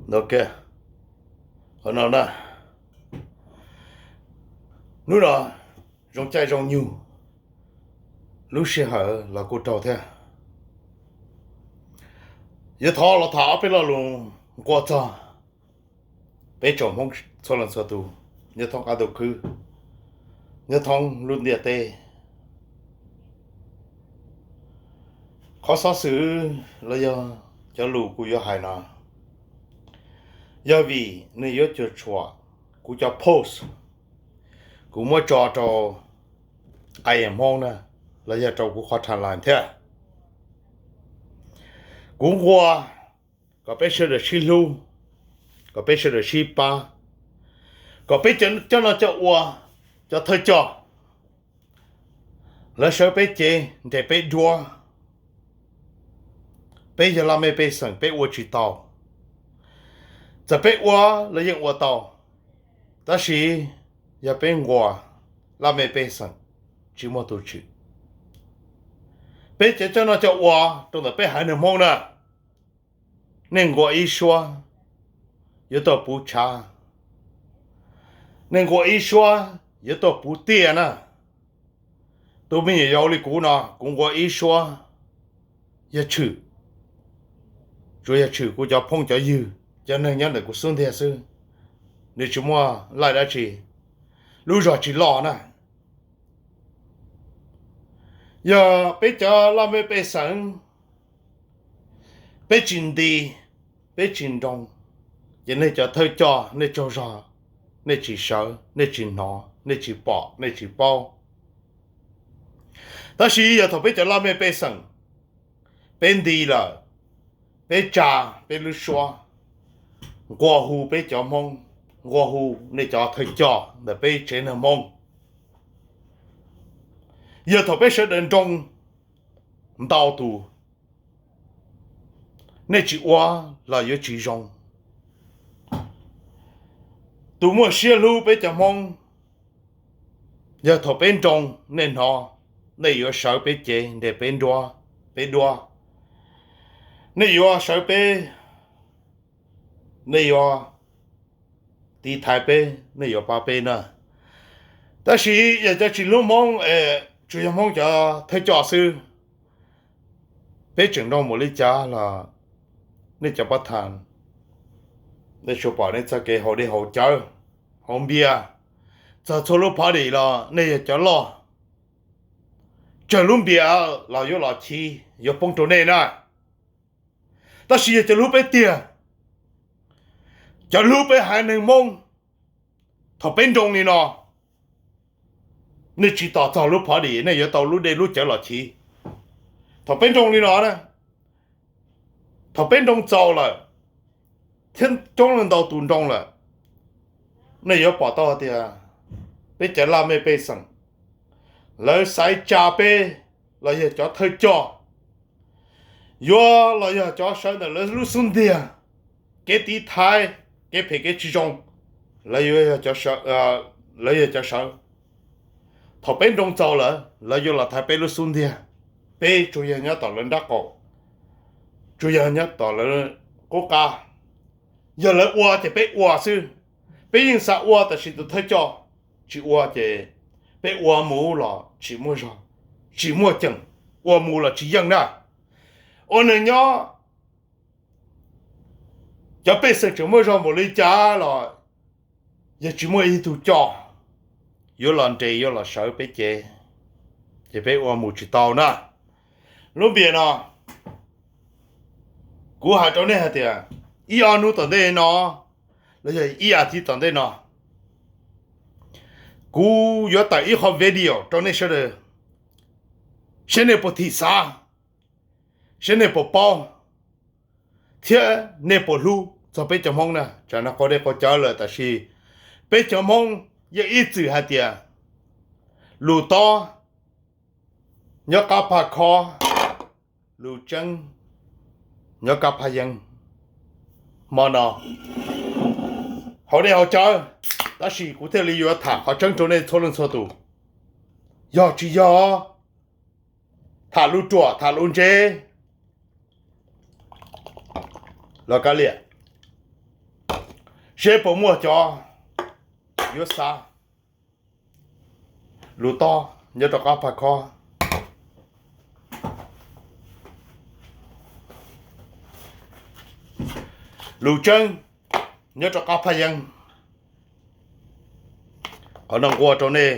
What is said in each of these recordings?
Ok, qhov no na, hnub no zoo caij zoo nyoog, lub sij hawm los kuj raug thiab. Yuav thov los tham ob peb lo lus nqua txog peb tsoom Hmoob txhua leej txhua tus nyob thoob qab ntuj khwb, nyob thoob lub ntiaj teb. Qhov xov xwm los yog cov lus kuv yuav hais no, yog vim nws yuav cuam tshuam kuv cov post kuv muab tso rau I Am Hmoob na, los yog rau kuv qhov timeline thiab. Kuv nqua kom peb sawv daws sib hlub, kom peb sawv daws sib pab, kom peb cov noj coj ua, cov thawj coj, lawv sawv peb cev nres peb duab. Peb yog laj mej pej xeem peb ua tsis tau, txawm peb ua los yeej ua tau, tab sis yog peb nquas laj mej pej xeem tsis muaj tus tshwm. Peb cov coj noj coj ua rau ntawm peb haiv neeg Hmoob na, nej nquas ib suab yuav tuaj puv tshav, nej nquas ib suab yuav tuaj puv tiaj na. Tus me nyuam yaus li kuv no kuv nquas ib suab yog tshwm, tsuas yog tshwm kuv cov phooj cov ywg, cov neeg nyob ntawm kuv xub ntiag xwb, nws tsis muaj laij dab tsi, lub zog tsis loj na. Yog peb cov laj mej pej xeem peb tsis nti, peb tsis nroo, ces nej cov thawj coj nej tsaug zog, nej tsis sawv, nej tsis hnov, nej tsis pom, nej tsis paub. Tab sis yog thaum peb cov laj mej pej xeem peb nti lawm, peb tsa peb lub suab nqua hu peb cov Hmoob, nqua hu nej cov thawj coj ntawm peb tsev neeg Hmoob, yog thaum peb sawv daws nroo ntau tus, nej tsis ua los yuav tsis zoo. Tus muaj siab hlub peb cov Hmoob, yog thaum peb nroo, nej hnov, nej yuav sawv peb cev nres peb nruab, peb duab, nej yuav sawv peb, nej yuav tiv thaiv peb, nej yuav pab peb na. Tab sis yog cov tsis hlub Hmoob es tsuas yog Hmoob cov thawj coj xwb, peb tseem nroo npaum li cas los nej cov pab thas, nej tsuas pom nej txoj kev haus dej haus cawv, haus npias, txog txhua lub party los nej yog cov loj, tsawg lub npias los yuav los chiv yuav poob rau nej na. Tab sis yog cov hlub peb tiag, cov hlub peb haiv neeg Hmoob, thaum peb nroo li no, nej tsis tos txog lub party nej yuav tau lub dej lub cawv los chiv. Thaum peb nroo li no, thaum peb nroo txaus lawm, thiab coob leej ntau tus nroo lawm, nej yuav pom tau tias peb cov laj mej pej xeem, lawv xaiv tsa peb los yog cov thawj coj, yuav los yog cov sawv ntawm lawv lub xub ntiag, kev tiv thaiv, kev phem kev tsis zoo, lawv yuav, lawv yog cov sawv. Thaum peb nroo txaus lawm lawv yuav los thaiv peb lub xub ntiag. Peb tsuas yog nyob tom lawv nraub qaum, tsuas yog nyob tom lawv qub qab. Yog lawv ua ces peb ua xwb. Peb yeej xav ua tab sis tus thawj coj tsis ua ces peb ua mus los tsis muaj zog, tsis muaj ceem, ua mus los tsis yeej na. Ua neeg nyob, cov pej xeem tseem muaj zog npaum li cas los yog tsis muaj ib tug coj yuav los nres yuav los sawv peb cev, ces peb ua mus tsis tau na. Lub npias no, kuv hais rau nej hais tias ib ob hnub tom ntej no, los yog ib as thiv tom ntej no, kuv yuav tawm ib qho video rau nej sawv daws, saib nej puas thim xav, saib nej puas paub, thiab nej puas hlub txog peb cov Hmoob na. Tsam no qaug dej qaug cawv lawm tab sis peb cov Hmoob yeej ib txwm hais tias lus tob nyob qab phaj khob, lus tseeb nyob qab phaj yeeb. Hmo no haus dej haus cawv, tab sis kuv thiaj li yuav tham qhov tseeb rau nej txhua leej txhua tus. Yog tsis yog, tham lus ruam tham lus ntse los kav liam. Seb puas muaj cov yuav xav. Lus tob nyob rov qab phaj khob, lus tseeb nyob rov qab phaj yeeb. Qhov no nqua rau nej,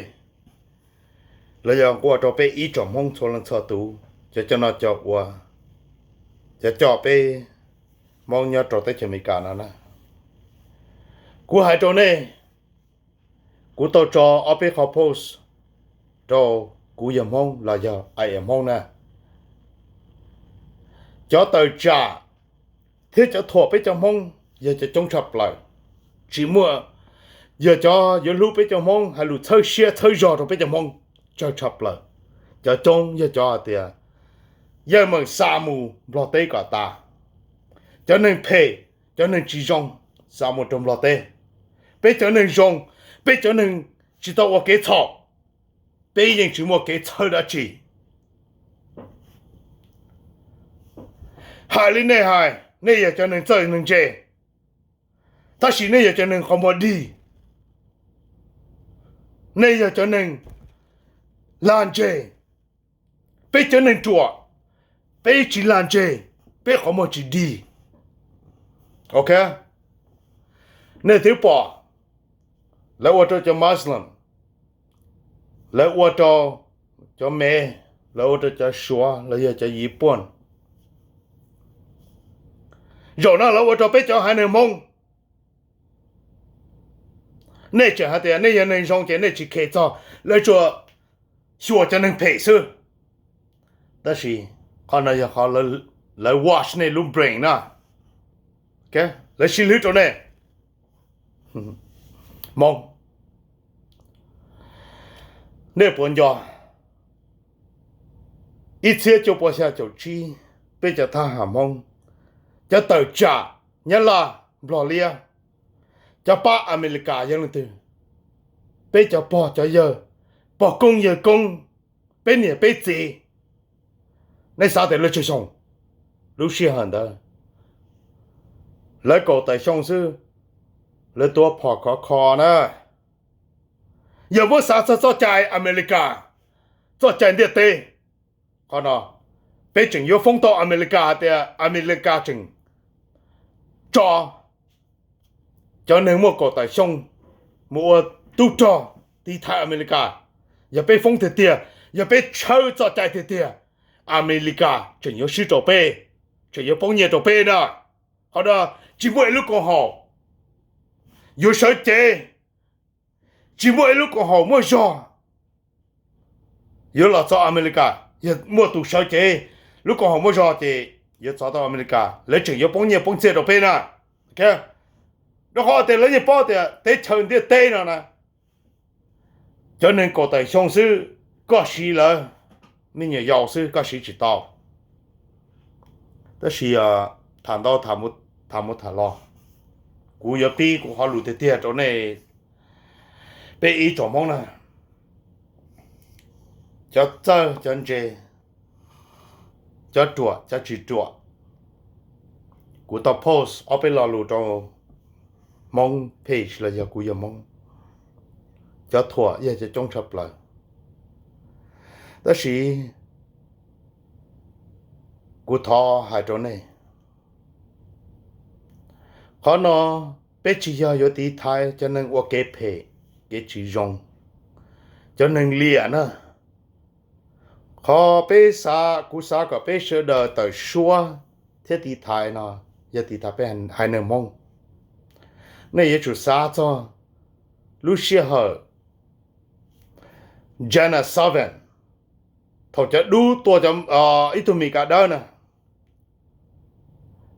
los yog nqua rau peb ib tsoom Hmoob txhua leej txhua tus, cov coj noj coj ua, cov coj peb Hmoob nyob rau teb chaws Amelikas no na. Kuv hais rau nej, kuv tau tso ob peb qhov post rau Kuv Yog Hmoob los yog I Am Hmoob na. Cov tawm tsam thiab cov thuam peb cov Hmoob yog cov coob tshaj plaws. Tsis muaj, yog cov yuav hlub peb cov Hmoob hais lus txhawb siab txhawb zog rau peb cov Hmoob tsawg tshaj plaws. Cov coob yog cov hais tias yeej meem xa mus Nplog teb kom tas. Cov neeg phem, cov neeg tsis zoo xa mus rau Nplog teb. Peb cov neeg zoo, peb cov neeg tsis tau ua kev txhaum, peb yeej tsis muaj kev txhawj dab tsi. Hais li nej hais, nej yog cov neeg txawj neeg ntse, tab sis nej yog cov neeg qhov muag dig, nej yog cov neeg lag ntseg. Peb cov neeg ruam, peb tsis lag ntseg, peb qhov muag tsis dig. Ok, nej twb pom lawv ua rau cov Muslim, lawv ua rau cov Mev, lawv ua rau cov Suav los yog cov Yiv Puaj. Zaum no lawv ua rau peb cov haiv neeg Hmoob. Nej tseem hais tias nej yog neeg zoo ces nej tsis khes txog, lawv tsuas xyuas cov neeg phem xwb. Tab sis qhov no yog qhov lawv wash nej lub brain na. Lawv sib hlwb rau nej. Hmoob, nej puas nco ib txhiab cuaj pua xya caum tsib, peb cov thab ham Hmoob, cov tawm tsam Nyab Laj, Nplog liab, cov pab Amelikas yog leej twg? Peb cov pog cov yawg, pog koob yawg koob, peb niam peb txiv. Nej xav tias lawv tsawg xyoo? Lub sij hawm ntawd lawv kaum tawm xyoo xwb, lawv tuav phom khov kho na. Yog muab xav txog txoj cai Amelikas, txoj cai ntiaj teb, qhov no peb tseem yuav foob tau Amelikas tias Amelikas tseem tso cov neeg muaj kaum tawm xyoo mus ua tub rog tiv thaiv Amelikas. Yog peb foob tiag tiag, yog peb tshawb txoj cai tiag tiag, Amelikas tseem yuav swb rau peb, tseem yuav poob nyiaj rau peb na. Qhov no tsis muaj ib lub koom haum yuav sawv cev, tsis muaj ib lub koom haum muaj zog yuav los txog Amelikas. Yog muaj tus sawv cev, lub koom haum muaj zog ces yuav txog tau Amelikas, lawv tseem yuav poob nyiaj poob txiaj rau peb na. Rau qhov tias lawv yeej paub tias teb chaws ntiaj teb no na, cov neeg kaum tawm xyoo xwb, koj siv lawv me nyuam yaus xwb koj siv tsis tau. Tab sis tham ntau, tham mus tham los, kuv yuav pib kuv qhov lus tiag tiag rau nej, peb ib tsoom Hmoob na, cov txawj cov ntse, cov ruam cov tsis ruam. Kuv tau post ob peb lo lus rau Hmoob page los yog Kuv Yog Hmoob, cov thuam yog cov coob tshaj plaws. Tab sis kuv thov hais rau nej, qhov no peb tsis yog yuav tiv thaiv cov neeg ua kev phem, kev tsis zoo, cov neeg liam na. Qhov peb xav, kuv xav kom peb sawv daws tawm suab thiab tiv thaiv no yog tiv thaiv peb haiv neeg Hmoob. Nej yuav tsum xav txog lub sij hawm Jana Savin, thaum cov dub tua ib tug Mes Kas dawb na,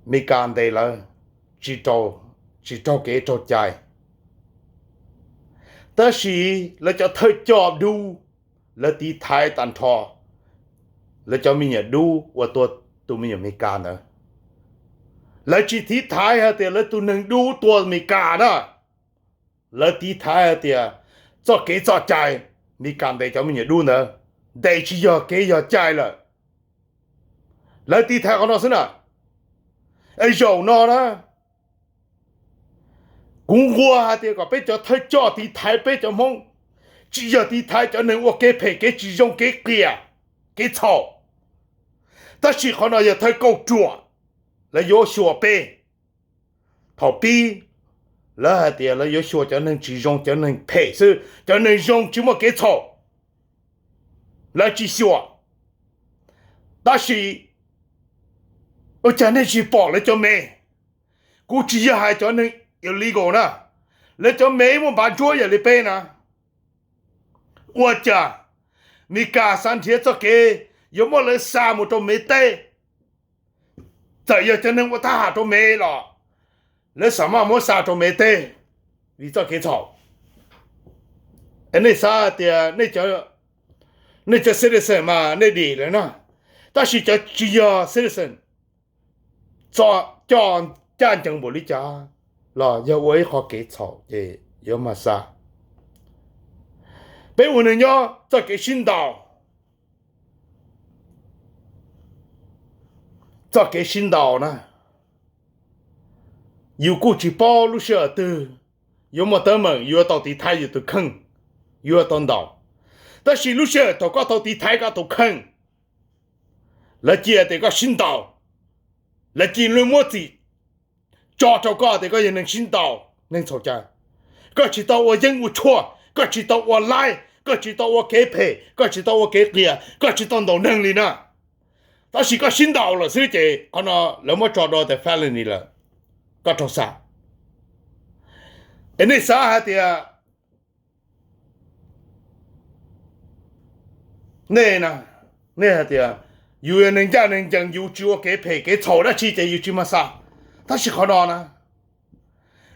Mes Kas ntes lawv, tsis raug kev raug cai. Tab sis lawv cov thawj coj dub, lawv tiv thaiv tag nrho lawv cov me nyuam dub uas tua tus me nyuam Mes Kas ntawd. Lawv tsis tiv thaiv hais tias lawv tus neeg dub tua Mes Kas na. Lawv tiv thaiv hais tias txoj kev txoj cai, Mes Kas ntes cov me nyuam dub ntawd ntes tsis yog kev yog cai lawm. Lawv tiv thaiv qhov no xwb na. Es zaum no na, Kuv nquag hais tias kom peb cov thawj coj tiv thaiv peb cov Hmoob, tsis yog tiv thaiv cov neeg ua kev phem kev tsis zoo kev qias, kev txhaum. Tab sis qhov no yog thawj kauj ruam, lawv yuav xyuas peb. Thaum pib, lawv hais tias lawv yuav xyuas cov neeg tsis zoo cov neeg phem xwb, cov neeg zoo tsis muaj kev txhaum lawv tsis xyuas. Tab sis ua cas nej tsis pom lawv cov me? Kuv tsis yog hais cov neeg illegal na, lawv cov me muaj npav ntsuab yam li peb na. Ua cas Mis Kas xav nrhiav txoj kev yuav muab lawv xa mus rau Mev teb? Txawm yog cov neeg ua thab ham rau Mev los lawv xav maj muab xa rau Mev teb vim txoj kev txhaum. Nej xav tias nej cov citizen mas nej dim lawm na, tab sis cov tsis yog citizen, txoj coj ncaj ncees npaum li cas los yog ua ib qho kev txhaum ces yuav mag xa. Peb ua neeg nyob txoj kev sib ntaus, txoj kev sib ntaus na, yus kuj tsis paub lub sij hawm twg yuav muaj teeb meem yuav tau tiv thaiv yus tus kheej, yuav tau ntaus. Tab sis lub sij hawm thaum koj tau tiv thaiv koj tus kheej, lawv cia tias koj sib ntaus, lawv cia li muab txim tso rau koj tias koj yog neeg sib ntaus neeg txhaum cai. Koj tsis tau ua yeeb ua tshuaj, koj tsis tau ua laib, koj tsis tau ua kev phem, koj tsis tau ua kev qias, koj tsis tau ntaus neeg li na. Tab sis koj sib ntaus lawm xwb ces qhov no lawv muab tso do tas felony lawm, koj raug xa. Es nej xav hais tias nej, nej hais tias yus yog neeg ncaj neeg ncees, yus tsis ua kev phem kev txhaum dab tsi ces yus tsis mag xa. Tab sis qhov no na,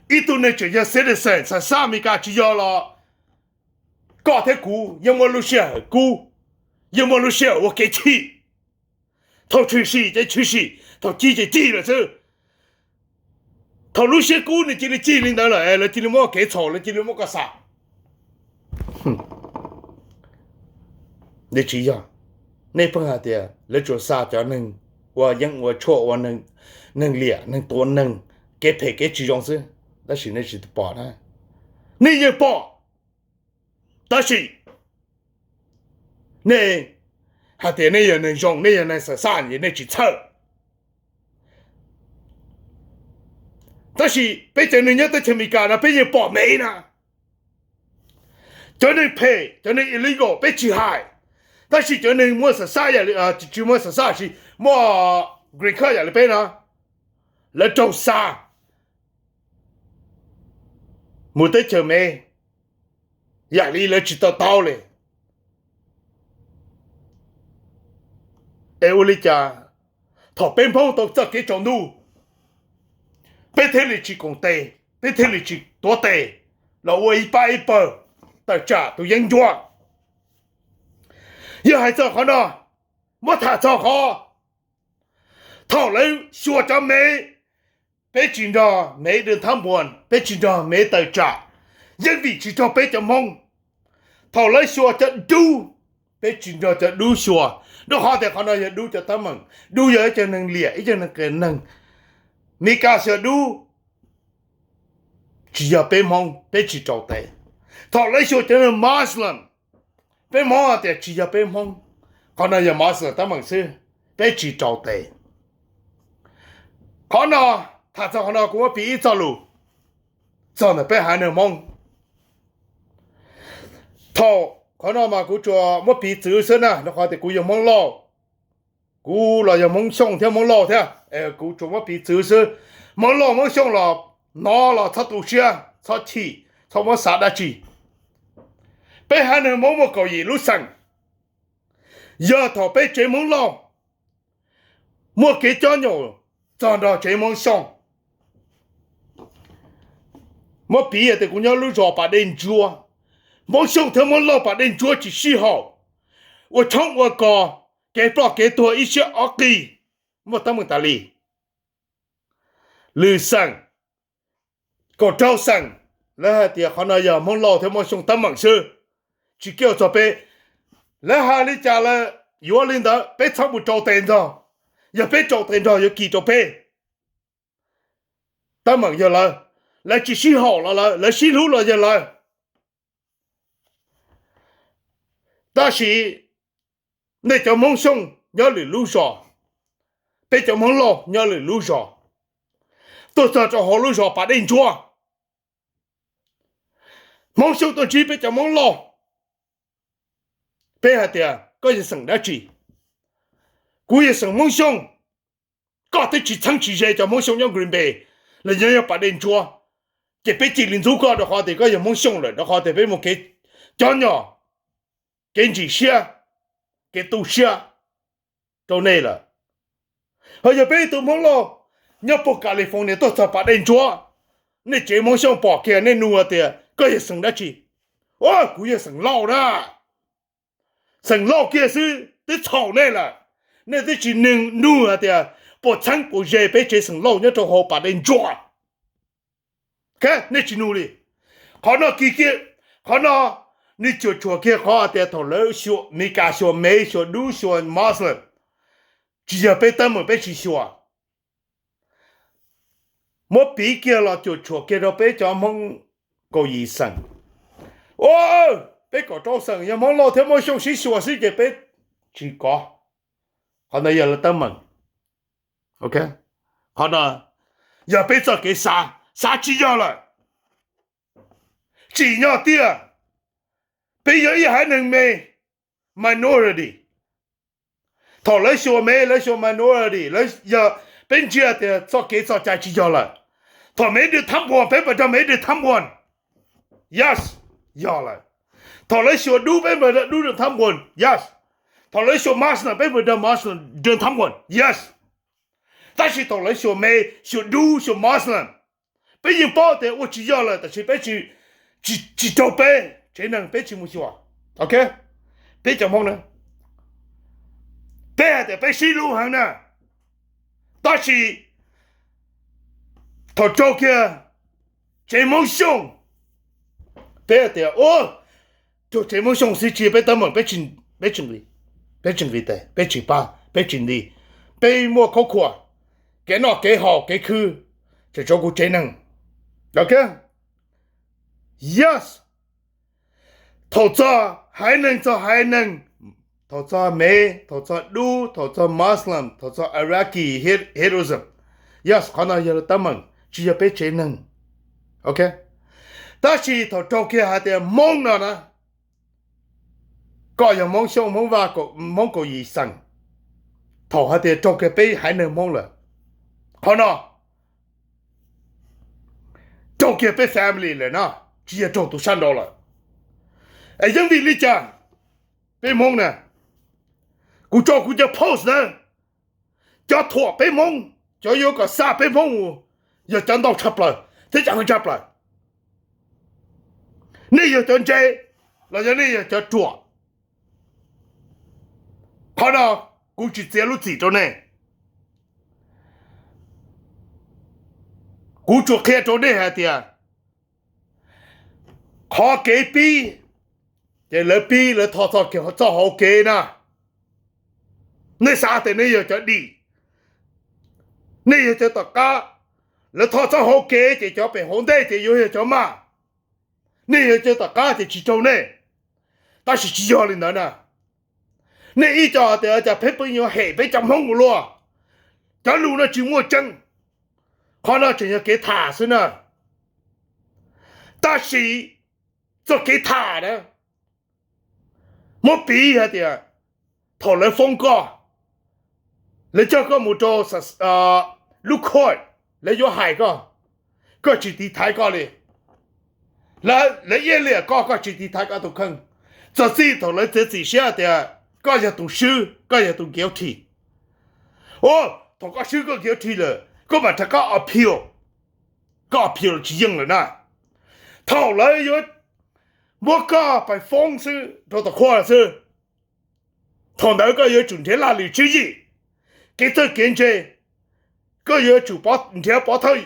ib tug neeg tseem yog citizen, xam xaj Amelikas tsis yog los koj thiab kuv yeej muaj lub sij hawm kub, yeej muaj lub sij hawm ua kev chim. Thaum tshwm sim ces tshwm sim, thaum ci ces ci lawm xwb. Thaum lub siab kub nws cia li ci li ntawd lawm, lawv cia li muab kev txhaum, lawv cia li muab koj xa. Tsis yog, nej pheej hais tias lawv tsuas xa cov neeg ua yeeb ua tshuaj, ua neeg liam, neeg tua neeg, kev phem kev tsis zoo xwb, tab sis nej tsis pom na. Nej yeej pom, tab sis nej hais tias nej yog neeg zoo, nej yog neeg xam xaj, nej tsis txhawj. Tab sis peb cov neeg nyob teb chaws Amelikas no peb yeej pom mev na. Cov neeg phem, cov neeg illegal peb tsis hais, tab sis cov neeg muaj xam xaj, tsis muaj xam xaj, tsis muaj green card yam li peb no, lawv raug xa mus teb chaws Mev yam li lawv tsis to taub li. Es ua li cas thaum peb Hmoob tau txoj kev tsaus ntuj, peb thiaj li tsis koom tes, peb thiaj li tsis tuav tes los ua ib pab ib pawg tawm tsam tus yeeb ncuab? Yog hais txog qhov no, muab tham txog qhov thaum lawv xyuas cov Mev, peb tsis nrog Mev dej thab npuas, peb tsis nrog Mev tawm tsam, yeej vim tsis raug peb cov Hmoob. Thaum lawv xyuas cov dub, peb tsis nrog cov dub xyuas, rau qhov tias qhov no yog dub cov teeb meem, dub yog ib cov neeg liam, ib cov neeg qias neeg. Amelikas xyuas dub, tsis yog peb Hmoob, peb tsis rau tes. Thaum lawv xyuas cov neeg Muslim, peb Hmoob tias tsis yog peb Hmoob, qhov no yog Muslim teeb meem xwb, peb tsis rau tes. Qhov no, tham txog qhov no kuv muab piv ib txoj lus txog ntawm peb haiv neeg Hmoob. Thaum qhov no mas kuv tsuas muab piv txwv xwb na, rau qhov tias kuv yog Hmoob Lauj, kuv los yog Hmoob Xyooj thiab Hmoob Lauj thiab, kuv tsuas muab piv txwv xwb. Hmoob Lauj Hmoob Xyooj los hnov los txhob tu siab, txhob chim, txhob muab xav dab tsi. Peb haiv neeg Hmoob muaj kaum yim lub xeem. Yog thaum peb tsev Hmoob Lauj muaj kev cov nyaum txog nrog tsev Hmoob Xyooj, muab piv tias kuv nyob lub zos Pas Dej Ntsuab, Hmoob Xyooj thiab Hmoob Lauj Pas Dej Ntsuab tsis sib haum, ua tshoob ua kos, kev ploj kev tuag ib siab ob qig, muaj teeb meem tas li. Lwm xeem, kaum rau xeem, lawv hais tias qhov no yog Hmoob Lauj thiab Hmoob Xyooj teeb meem xwb, tsis kiaj txog peb. Lawv hais li cas lawv yuav li ntawd, peb txhob mus rau tes nrog, yog peb rau tes nrog yuav kis rau peb. Teeb meem yog lawv, lawv tsis sib haum los lawv, lawv sib hlub los yog lawv. Tab sis nej cov Hmoob Xyooj nyob lwm lub zos, peb cov Hmoob Lauj nyob lwm lub zos, tuaj txog rau hauv lub zos Pas Dej Ntsuab, Hmoob Xyooj tuaj ntsib peb cov Hmoob Lauj, peb hais tias koj yog xeem dab tsi? Kuv yog xeem Hmoob Xyooj. Koj twb tsis txheeb tsis ze cov Hmoob Xyooj nyob Green Bay los yog nyob Pas Dej Ntsuab, ces peb cia li ntxub koj rau qhov tias koj yog Hmoob Xyooj lawm, rau qhov tias peb muaj kev cov nyom, kev ntsim siab, kev tu siab rau nej lawm. Ho yog peb ib tug Hmoob Lauj nyob puag California tuaj txog Pas Dej Ntsuab, nej tsev Hmoob Xyooj pom kiag nej nug tias koj yog xeem dab tsi? Kuv yog xeem Lauj na. Xeem Lauj kiag xwb twb txhaum nej lawm. Nej twb tsis nug hais tias puas txheeb puas ze peb tsev xeem Lauj nyob rau hauv Pas Dej Ntsuab. Nej tsis nug li. Qhov no kiag, qhov no nws cuam tshuam kiag qhov tias thaum lawv xyuas Meskas, xyuas Mev, xyuas dub, xyuas Muslim, tsis yog peb teeb meem peb tsis xyuas. Muab piv kiag los cuam tshuam kiag rau peb cov Hmoob kaum yim xeem. Ua, peb kaum rau xeem yog Hmoob Lauj thiab Hmoob Xyooj sib xyuas xwb ces peb tsis kov. Qhov ntawd yog lawv teeb meem. Qhov no yog peb txoj kev xav, xav tsis yog lawm. Tsim nyog tiag, peb yog ib haiv neeg me, minority. Thaum lawv xyuas Mev lawv xyuas minority, lawv yog, peb ntsia tias txoj kev txoj cai tsis yog lawm. Thaum Mev dwm thab npuas peb puas nrog Mev dwm thab npuas? Yes, yog lawm. Thaum lawv xyuas dub peb puas nrog dub dwm thab npuas? Yes. Thaum lawv xyuas Muslim peb puas nrog Muslim dwm thab npuas? Yes. Tab sis thaum lawv xyuas Mev, xyuas dub, xyuas Muslim, peb yeej paub tias ua tsis yog lawm tab sis peb tsis, tsis raug peb tsev neeg peb tsis mus xyuas. Peb cov Hmoob na, peb hais tias peb sib hlub heev na, tab sis thaum raug kiag tsev Hmoob Xyooj, peb hais tias ua, raug tsev Hmoob Xyooj xwb tsis yog peb teeb meem, peb tsis nqis tes, peb tsis pab, peb tsis nti, peb muaj khaub khuam, kev noj kev haus kev khwv, tseem tshuav kuv tsev neeg. Yes. Thaum txog haiv neeg txog haiv neeg, thaum txog Mev, thaum txog dub, thaum txog Muslim, thaum txog Iraqi, Hinduism, yes, qhov no yog lawv teeb meem tsis yog peb tsev neeg. Tab sis thaum raug kiag hais tias Hmoob no na, koj yog Hmoob Xyooj, Hmoob Vaj, Hmoob kaum yim xeem, thaum hais tias raug kiag peb haiv neeg Hmoob lawm, qhov no raug kiag peb family lawm na, tsis yog raug tus sab nraud lawm. Es yeej vim li cas peb Hmoob na, kuv tso kuv cov post na, cov thuam peb Hmoob, cov yuav kom xa peb Hmoob mus, yog cov ntau tshaj plaws thiab cov heev tshaj plaws. Nej yog cov ntse los yog nej yog cov ruam? Qhov no kuv tsis txiav lub txim rau nej. Kuv tsuas qhia rau nej hais tias qhov kev pib, ces lawv pib lawv tho txoj hau kev na. Nej xav tias nej yog cov dim, nej yog cov tom qab, lawv tho txoj hau kev ces cov pem hauv ntej ces yuav yog cov maj. Nej yog cov tom qab ces tsis raug nej, tab sis tsis yog li ntawd na. Nej ib co tias cas peb pheej yuav hem peb cov Hmoob ua luaj, cov lus no tsis muaj tseeb. Qhov no tseem yog kev tham xwb na, tab sis txoj kev tham na, muab piv hais tias thaum lawv foob koj, lawv coj koj mus rau lub court, lawv yuav hais koj, koj tsis tiv thaiv koj li, lawv iab liam koj, koj tsis tiv thaiv koj tus kheej, txog txij thaum lawv txiav txim siab tias koj yog tus swb, koj yog tus guilty. Thaum koj swb koj guilty lawm koj mam rov qab appeal, koj appeal tsis yeej lawm na. Thaum lawv yuav muab koj pais foob xwb rau tom court xwb, thaum ntawd koj yuav tsum nrhiav laj lim tswv yim, kev txawj kev ntse, koj yuav tsum nrhiav pov thawj,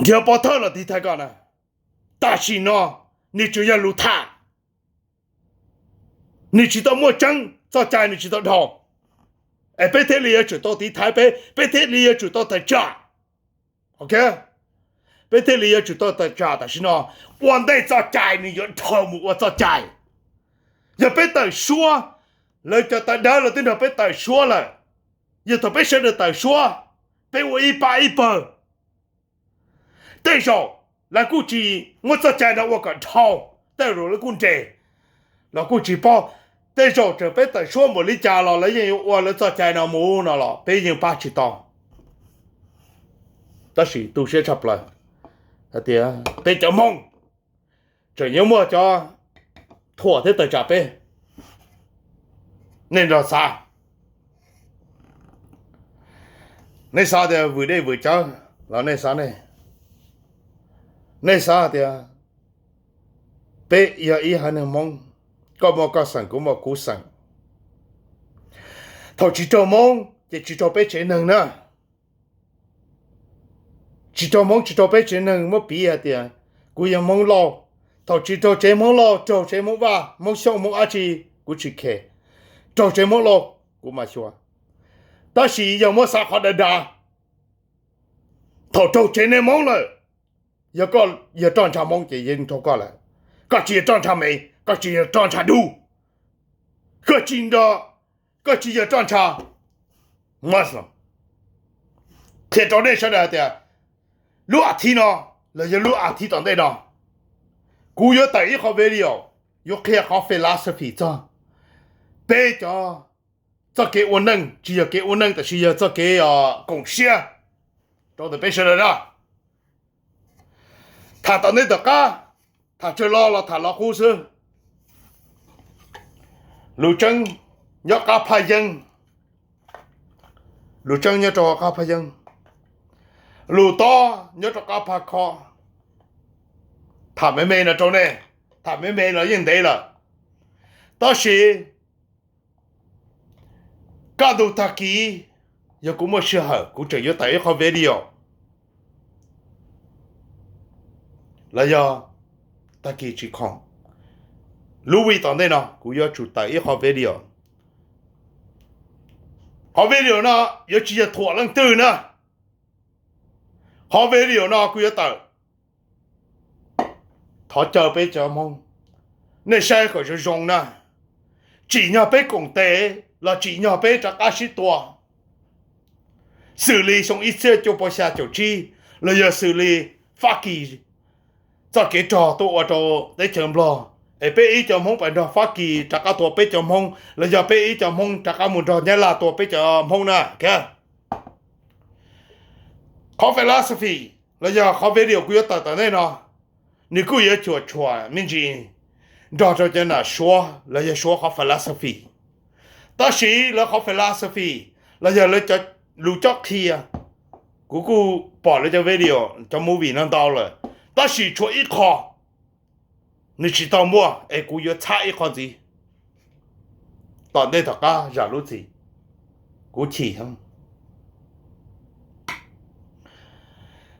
nrhiav pov thawj los tiv thaiv koj na. Tam sim no nws tsuas yog lus tham, nws tsis tau muaj tseeb, txoj cai nws tsis tau dhau, es peb thiaj li yuav tsum tau tiv thaiv peb, peb thiaj li yuav tsum tau tawm tsam. Ok, peb thiaj li yuav tsum tau tawm tsam tam sim no, ua ntej txoj cai nws yuav dhau mus ua txoj cai. Yog peb tawm suab, lawv cov tawv dawb los twb nrog peb tawm suab lawm. Yog thaum peb sawv daws tawm suab, peb ua ib pab ib pawg, tej zaum lawv kuj tsis muab txoj cai no ua kom dhau, tej zaum lawv kuj nres los kuj tsis paub. Tej zaum txawm peb tawm suab npaum li cas los lawv yeej yuav ua lawv txoj cai no mus no los peb yeej pab tsis tau. Tab sis tu siab tshaj plaws hais tias peb cov Hmoob tseem yuav muaj cov thuam thiab tawm tsam peb. Nej nrog xav, nej xav tias vwm dej vwm cawv los nej xav nej, nej xav tias peb yog ib haiv neeg Hmoob, koj muaj koj xeem, kuv muaj kuv xeem. Thaum tsis raug Hmoob ces tsis raug peb tsev neeg na. Tsis raug Hmoob tsis raug peb tsev neeg, muab piv hais tias kuv yog Hmoob Lauj, thaum tsis raug tsev Hmoob Lauj, raug tsev Hmoob Vaj, Hmoob Xyooj, Hmoob dab tsi, kuv tsis khe. Raug tsev Hmoob Lauj kuv mam xyuas. Tab sis yog muab xav qhov dav dav, thaum raug tsev neeg Hmoob lawm, yog koj yog roj ntsha Hmoob ces yeej raug koj lawm. Koj tsis yog roj ntsha Mev, koj tsis yog roj ntsha Dub, koj tsis, koj tsis yog roj ntsha Muslim. Qhia rau nej sawv daws tias lub as thiv no los yog lub as thiv tom ntej no, kuv yuav tawm ib qho video yuav qhia qhov philosophy txog peb cov, txoj kev ua neej, tsis yog kev ua neej tab sis yog txoj kev koom siab rau ntawm peb sawv daws na. Tham tom ntej tom qab, tham tsawg lo los tham lo qub xwb. Lus tseeb nyob qab phaj yeeb, lus tseeb nyob rau qab phaj yeeb, lus tob nyob rau qab phaj khob. Tham me me no rau nej, tham me me los yeej ntev lawm, tab sis kaj ntug tag kis, yog kuv muaj sij hawm kuv tseem yuav tawm ib qho video, los yog tag kis tsis khoom, lub week tom ntej no kuv yuav tsum tawm ib qho video. Qhov video no yuav tsis yog thuam leej twg na, qhov video no kuv yuav tawm. Thov caw peb cov Hmoob, nej saib kom zoo zoo na, tsim nyog peb koom tes los tsim nyog peb rov qab sib tua. Xws li xyoo ib txhiab cuaj pua xya caum tsib, los yog xws li Fab Kis txoj kev rog tuaj ua rau teb chaws Nplog, es peb ib cov Hmoob pais nrog Fab Kis rov qab tua peb cov Hmoob, los yog peb ib cov Hmoob rov qab mus nrog Nyab Laj tua peb cov Hmoob na. Qhov philosophy los yog qhov video kuv yuav tawm tom ntej no, nws kuj yuav cuam tshuam me ntsis nrog rau cov nam Suav los yog Suav qhov philosophy. Tab sis lawv qhov philosophy los yog lawv lus cob qhia, kuv kuj pom lawv cov video, cov movie no ntau lawm, tab sis tshuav ib qho nws tsis tau muaj es kuv yuav txhab ib qho ntxiv. Tom ntej tom qab zam lub txim, kuv chim heev.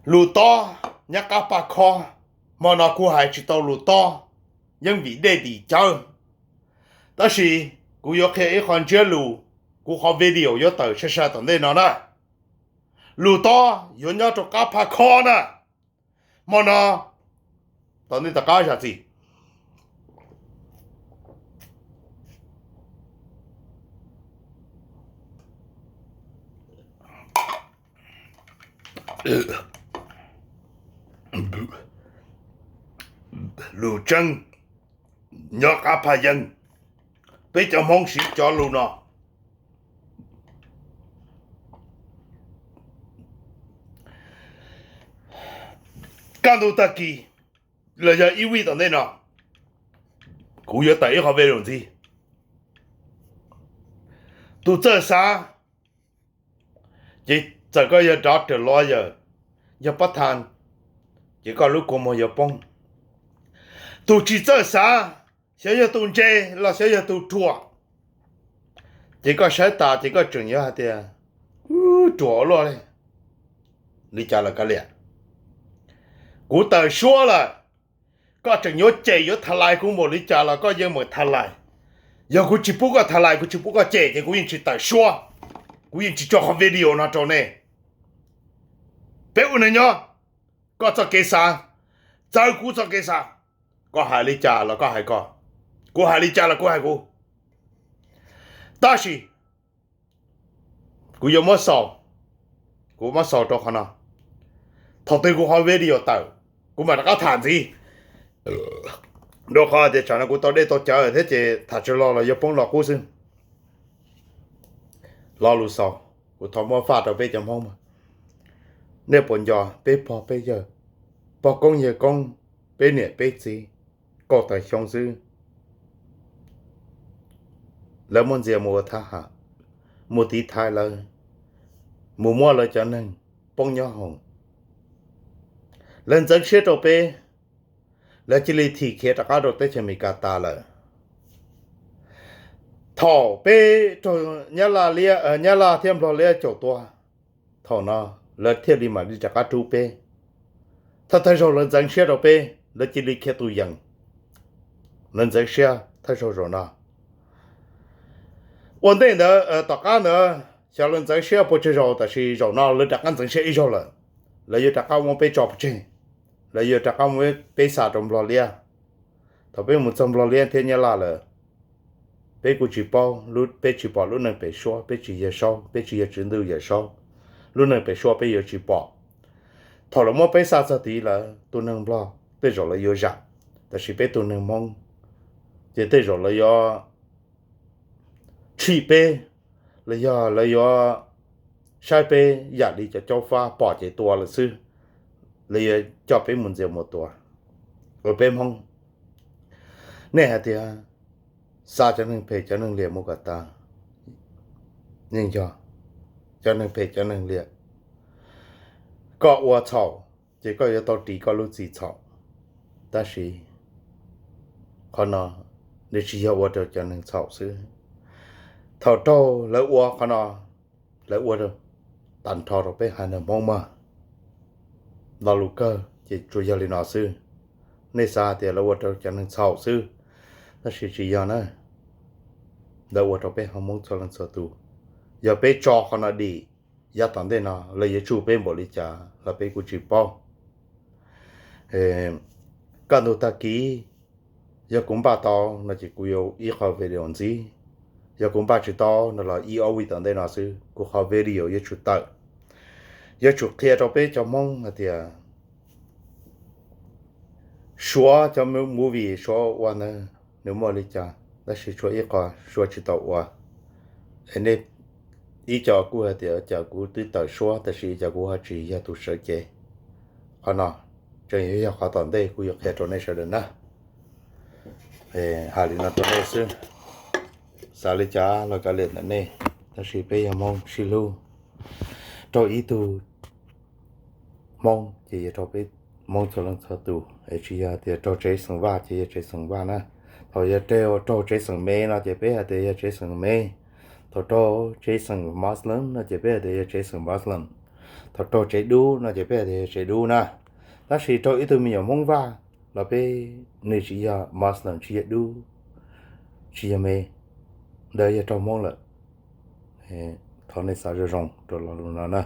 Lus tob nyob qab paj khob, hmo no kuv hais tsis tau lus tob, yeej vim dej vim cawv. Tab sis kuv yuav qhia ib qho ntsiab lus, kuv qhov video yuav tawm sai sai tom ntej no na. Lus tob yuav nyob rau qab paj khob na. Hmo no tom ntej tom qab zam txim. Lus tseeb nyob qab phaj yeeb, peb cov Hmoob siv cov lus no. Kaj ntug tag kis los yog ib vij tom ntej no, kuv yuav tawm ib qho video ntxiv. Tus txawj xav, ces txawm koj yog doctor, lawyer, yog pab thas, ces koj lub kua muag yuav poob. Tus tsis txawj xav, xyov yog tus ntse los xyov yog tus ruam, ces koj saib tas ces koj tseem yuav hais tias, ruam ua luaj li, li cas los kav liam. Kuv tawm suab lawm, koj tseem yuav cem yuav tha lais kuv npaum li cas los koj yeej meem tha lais. Yog kuv tsis pub koj tha lais, kuv tsis pub koj cem ces kuv yeej tsis tawm suab, kuv yeej tsis tso qhov video no rau nej. Peb ua neeg nyob, koj txoj kev xav, txawv kuv txoj kev xav. Koj hais li cas los koj hais koj, kuv hais li cas los kuv hais kuv. Tab sis kuv yuav muab xaus, kuv muab xaus rau qhov no. Thaum twg kuv qhov video tawm, kuv mam rov qab tham ntxiv. Rau qhov tias tsam no kuv tau dej tau cawv thiab ces tham tsis lo los yuav poob lo qub xwb. Lo lus xaus, kuv thov muab faj rau peb cov Hmoob. Nej puas nco peb pog peb yawg, pog koob yawg koob, peb niam peb txiv, kaum tawm xyoo xwb, lawv muab ntxias mus ua thab ham, mus tiv thaiv lawv, mus muab lawv cov neeg poob nyob hoom. Lawv ntxeev siab rau peb, lawv cia li thim khiav rov qab rau teb chaws Amelikas tas lawm. Thaum peb raug Nyab Laj thiab Nplog liab caum tua, thaum no lawv thiaj li mam li rov qab rub peb. Thawj thawj zaug lawv ntxeev siab rau peb, lawv cia li khiav tus yees. Lawv ntxeev siab thawj zaug zaum no. Ua ntej ntawd tom qab ntawd xyov lawv ntxeev siab puas tsawg zaus, tab sis zaum no lawv rov qab ntxeev siab ib zaug lawm. Lawv yuav rov qab muab peb tso pov tseg, lawv yuav rov qab muab peb xa rau Nplog liab. Thaum peb mus txog Nplog liab thiab Nyab Laj lawm, peb kuj tsis paub, peb tsis pom lub neej pem suab, peb tsis yog Saub, peb tsis yog Tswv Ntuj Yawm Saub. Lub neej pem suab peb yuav tsis pom. Thaum lawv muab peb xa txog tid lawm, tus neeg Nplog tej zaum lawv yuav zam, tab sis peb tus neeg Hmoob ces tej zaum lawv yuav tshim peb, los yog lawv yuav saib peb yam li cov caub fab pom ces tua lawm xwb, lawv yuav coj peb mus ntxias mus tua. Ua peb Hmoob, nej hais tias xa cov neeg phem cov neeg liam mus kom tas, yeej yog cov neeg phem cov neeg liam. Koj ua txhaum ces koj yuav tau ris koj lub txim txhaum. Tab sis qhov no nws tsis yog ua rau cov neeg txhaum xwb. Thaum raug lawv ua qhov no, lawv ua tag nrho rau peb haiv neeg Hmoob mas. Lo lus kawg ces tsuas yog li no xwb. Nej xav tias lawv ua rau cov neeg txhaum xwb, tab sis tsis yog na. Lawv ua rau peb haiv Hmoob txhua leej txhua tus. Yog peb tso qhov no dim, yav tom ntej no lawv yuav tsuj peb npaum li cas los peb kuj tsis paub. Kaj ntug tag kis, yog kuv npaj tau no ces kuv yuav ib qho video ntxiv. Yog kuv npaj tsis tau no los ib ob vij tom ntej no xwb kuv qhov video yuav tsum tawm. Yuav tsum qhia rau peb cov Hmoob hais tias Suav cov movie Suav ua ntawd nws muaj li cas, tab sis tshuav ib qho Suav tsis tau ua. Es nej ib co kuj hais tias cas kuv twb tawm Suav tab sis cas kuv ho tsis yog tus sawv cev. Qhov no tseem yuav yog qhov tom ntej kuv yuav qhia rau nej sawv daws na. Hais li no rau nej xwb, xav li cas los kav liam ntawm nej, tab sis peb yog Hmoob sib hlub. Raug ib tug Hmoob ces yog raug peb Hmoob txhua leej txhua tus, es tsis yog tias raug tsev xeem Vaj ces yog tsev xeem Vaj na. Thaum yog raug tsev xeem Me no ces peb hais tias yog tsev xeem Me. Thaum raug tsev xeem Muslim no ces peb hais tias yog tsev xeem Muslim. Thaum raug tsev dub no ces peb hais tias yog tsev dub na. Tab sis raug ib tug me nyuam Hmoob Vaj los peb, nws tsis yog Muslim, tsis yog dub, tsis yog Me, ntawd yog raug Hmoob lawm. Thov nej xav zoo zoo rau lo lus no na.